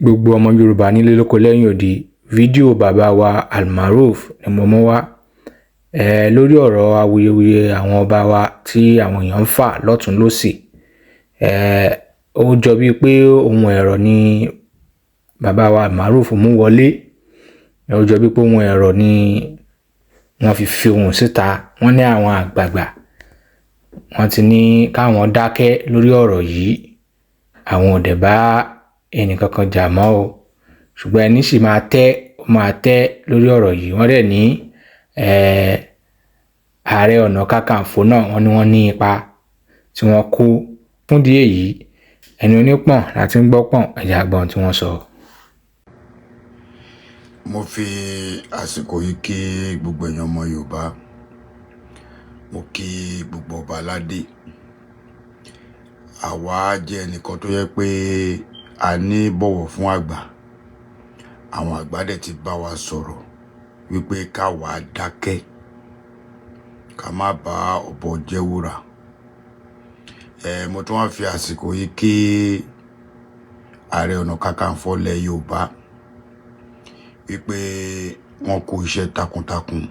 Gbogbo ọmọ Yorùbá nílé lóko lẹ́yìn odi, fídíò bàbá wa Almaroof ni mo mú wá lórí ọ̀rọ̀ awuyewuye àwọn ọba wa tí àwọn èèyàn ń fà lọ́tùn lósì. Ó jọ bíi pé ohun ẹ̀rọ ni bàbá wa Almaroof mú wọlé. Ó jọ bíi pé ohun ẹ̀rọ ni wọ́n fi fi ohùn síta. Wọ́n ní àwọn àgbààgbà wọ́n ti ní káwọn dákẹ́ lórí ọ̀rọ̀ yìí, àwọn ò dẹ̀ bá ẹnìkankan jà mọ́ o, ṣùgbọ́n ẹni sì máa tẹ́, ó máa tẹ́ lórí ọ̀rọ̀ yìí. Wọ́n dẹ̀ ní Ààrẹ Ọ̀nà Kakanfò náà, wọ́n ní wọ́n ní ipa tí wọ́n kó. Fún ìdí èyí, ẹni onípọ̀n láti ń gbọ́ pọ̀n, ẹ̀jẹ̀ àgbọ̀n tí wọ́n sọ. Mo fi àsìkò yìí kí gbogbo èèyàn ọmọ Yorùbá. Mo kí gbogbo ọba aládé. Àwa jẹ́ ẹnìkan tó yẹ pé a ní bọ̀wọ̀ fún àgbà. Àwọn àgbà dẹ̀ ti bá wa sọ̀rọ̀ wípé ká wá dákẹ́, ká má bá ọ̀bọ jẹ́ wúrà. Mo tún wá fi àsìkò yìí kí Ààrẹ Ọ̀nà Kakanfò ilẹ̀ Yorùbá wípé wọ́n kú iṣẹ́ takuntakun.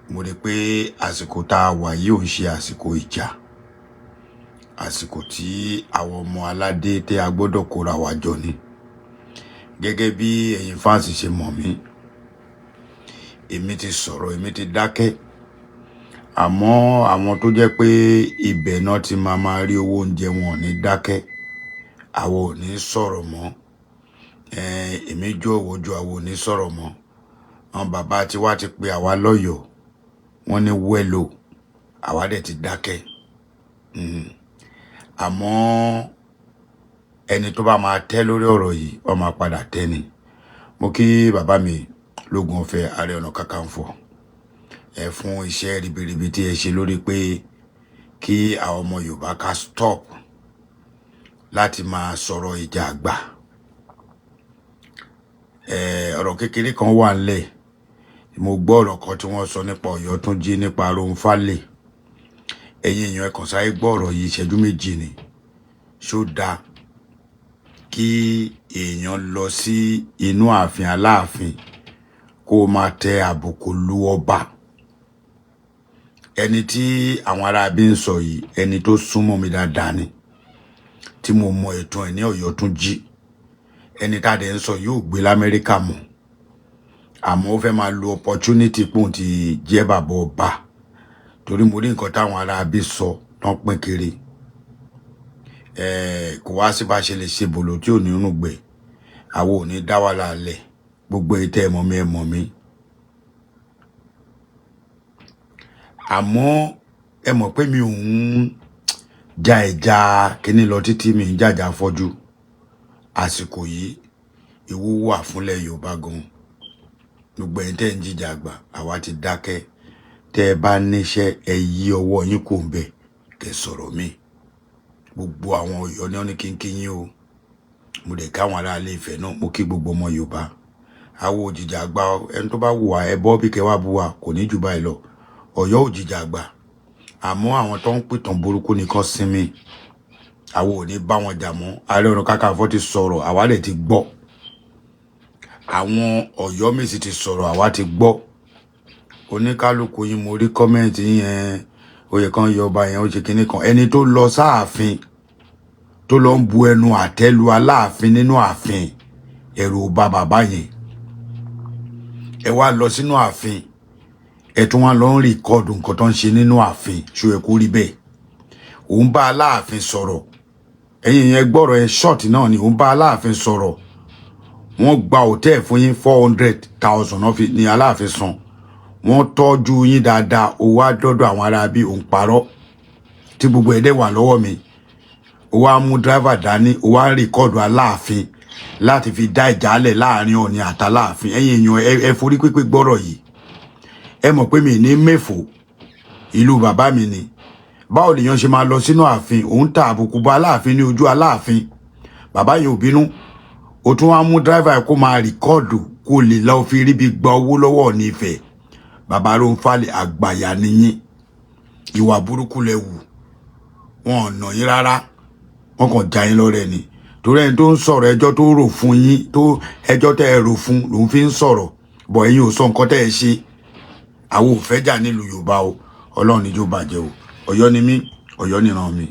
Mo rí pé àsìkò tá a wà yìí ò ń ṣe àsìkò ìjà. Àsìkò tí àwọn ọmọ aládé tí a gbọ́dọ̀ kóra wa jọ ni. Gẹ́gẹ́ bí ẹ̀yin fans ṣe mọ̀ mí, èmi ti sọ̀rọ̀, èmi ti dákẹ́. Àmọ́ àwọn tó jẹ́ pé ibẹ̀ náà ti máa máa rí owó oúnjẹ wọn ò ní dákẹ́. Àwa ò ní sọ̀rọ̀ mọ́. Èmi jó òwò ju, àwa ò ní sọ̀rọ̀ mọ́. Àwọn bàbá tiwa ti pe àwa lọ́yọ̀ọ́. Wọ́n ní wẹ́lo. Àwa dẹ̀ ti dákẹ́. Àmọ́ ẹni tó bá máa tẹ́ lórí ọ̀rọ̀ yìí, ó máa padà tẹ́ ni. Mo kí bàbá mi Lógun Ọ̀fẹ́, Ààrẹ Ọ̀nà Kakanfò, ẹ fún iṣẹ́ ribiribi tí ẹ ṣe lórí pé kí àwọn ọmọ Yorùbá ká stop láti máa sọ̀rọ̀ ìjà àgbà. Ọ̀rọ̀ kékeré kan wà nílẹ̀. Mo gbọ́ ọ̀rọ̀ kan tí wọ́n sọ nípa Ọ̀yọ́túnjí, nípa Róńfálè. Ẹ̀yin èèyàn, ẹ kàn sáré gbọ́ ọ̀rọ̀ yìí, ìṣẹ́jú méjì ni. Ṣó dáa kí èèyàn lọ sí inú ààfin Aláàfin kó máa tẹ àbùkù lu ọba? Ẹni tí àwọn ará bí ń sọ yìí, ẹni tó súnmọ́ mi dáadáa ni, tí mo mọ ìtàn ẹ̀ ní Ọ̀yọ́túnjí. Ẹni tá a dẹ̀ ń sọ yóò gbé l'Amẹ́ríkà mọ̀, àmọ́ ó fẹ́ máa lo opportunity pòun ti jẹ́ bàbá ọba, torí mo rí nǹkan táwọn ará bí sọ tán pín kiri. Kò wá sí bá ṣe lè ṣe bòlò tí ò ní rúgbẹ. Àwọn ò ní dá wàhálà lẹ̀. Gbogbo èyí tẹ́ ẹ mọ̀ mí, ẹ mọ̀ mí. Àmọ́ ẹ mọ̀ pé mi ò ń ja ìjà kíní lọ títí, mi ń jàjà fọ́jú. Àsìkò yìí ìwú wà fúnlẹ̀ Yorùbá gan. Gbogbo ẹ̀yin tẹ́ ń jìjà àgbà, àwa ti dákẹ́. Tẹ́ ẹ bá níṣẹ́, ẹ yí ọwọ́ yín kò ń bẹ̀ kẹ́ sọ̀rọ̀ mi. Gbogbo àwọn Ọ̀yọ́ ní ọ́ní kínkín yín o. Mo dẹ̀ káwọn ará ilé Ifẹ̀ náà, mo kí gbogbo ọmọ Yorùbá. Àwa òjìjà àgbà, ẹni tó bá wù wá, ẹ bọ́ bí kẹ́ wá bú wa, kò ní jù báyìí lọ. Ọ̀yọ́ òjìjà àgbà. Àmọ́ àwọn tó ń pìtàn burúkú nìkan sinmi. Àwa ò ní bá wọn jà mọ́. Ààrẹ Ọ̀nà Kakanfò ti sọ̀rọ̀, àwa dẹ̀ ti gbọ́. Àwọn Ọ̀yọ́mèsì ti sọ̀rọ̀, àwa ti gbọ́. Oníkálukú yín, mo rí comment yẹn, oyè kan yọ ọba yẹn, ó ṣe kinní kan. Ẹni tó lọ sáàfin, tó lọ ń bu ẹnu àtẹ́ lu Aláàfin nínú ààfin, ẹ̀rù ò bà bàbá yẹn. Ẹ wá lọ sínú ààfin, ẹ tún wá lọ ń record nǹkan tó ń ṣe nínú ààfin. Ṣó ẹ kó rí bẹ́ẹ̀? Òun bá Aláàfin sọ̀rọ̀. Ẹ̀yin yẹn gbọ́rọ̀ ẹ short náà ni. Òun bá Aláàfin sọ̀rọ̀. Wọ́n gba hòtẹ́ẹ̀ fún yín, 400,000 ní Aláàfin san. Wọ́n tọ́jú yín dáadáa. Owó àdọ́dọ̀ àwọn ará bí òun parọ́ tí gbogbo ẹ̀ dẹ̀ wà lọ́wọ́ mi. Ó wá mú driver dání, ó wá ń record Aláàfin láti fi dá ìjálẹ̀ láàrin Ọọ̀ni àtàláàfin. Ẹ̀yin èèyàn, ẹ forí pípé gbọ́rọ̀ yìí. Ẹ mọ̀ pé mi ní mẹ́fò, ìlú bàbá mi ni. Báwo lèèyàn ṣe máa lọ sínú ààfin, òun ta àbùkù bá Aláàfin ní ojú Aláàfin? Bàbá yẹn ò bínú. Ó tún wá mú driver kó máa record kó lè lọ fi ríbi gba owó lọ́wọ́ Ọọ̀ni Ifẹ̀. Bàbá Róńfálè, àgbàyà nìyín. Ìwà burúkú lẹ wù. Wọn ò nà yín rárá, wọn kàn já yín lọ́rẹ́ ni. Torí ẹni tó ń sọ̀rọ̀, ẹjọ́ tó rò fún yín, tó ẹjọ́ tẹ́ ẹ rò fún lòun fi ń sọ̀rọ̀ bọ̀. Ẹ̀yin ò sọ nǹkan tẹ́ ẹ ṣe. Àwọn ò fẹ́ jà nílùú Yorùbá o. Ọlọ́run níjó bàjẹ́ o. Ọ̀yọ́ ni mí, Ọ̀yọ́ nìran mi.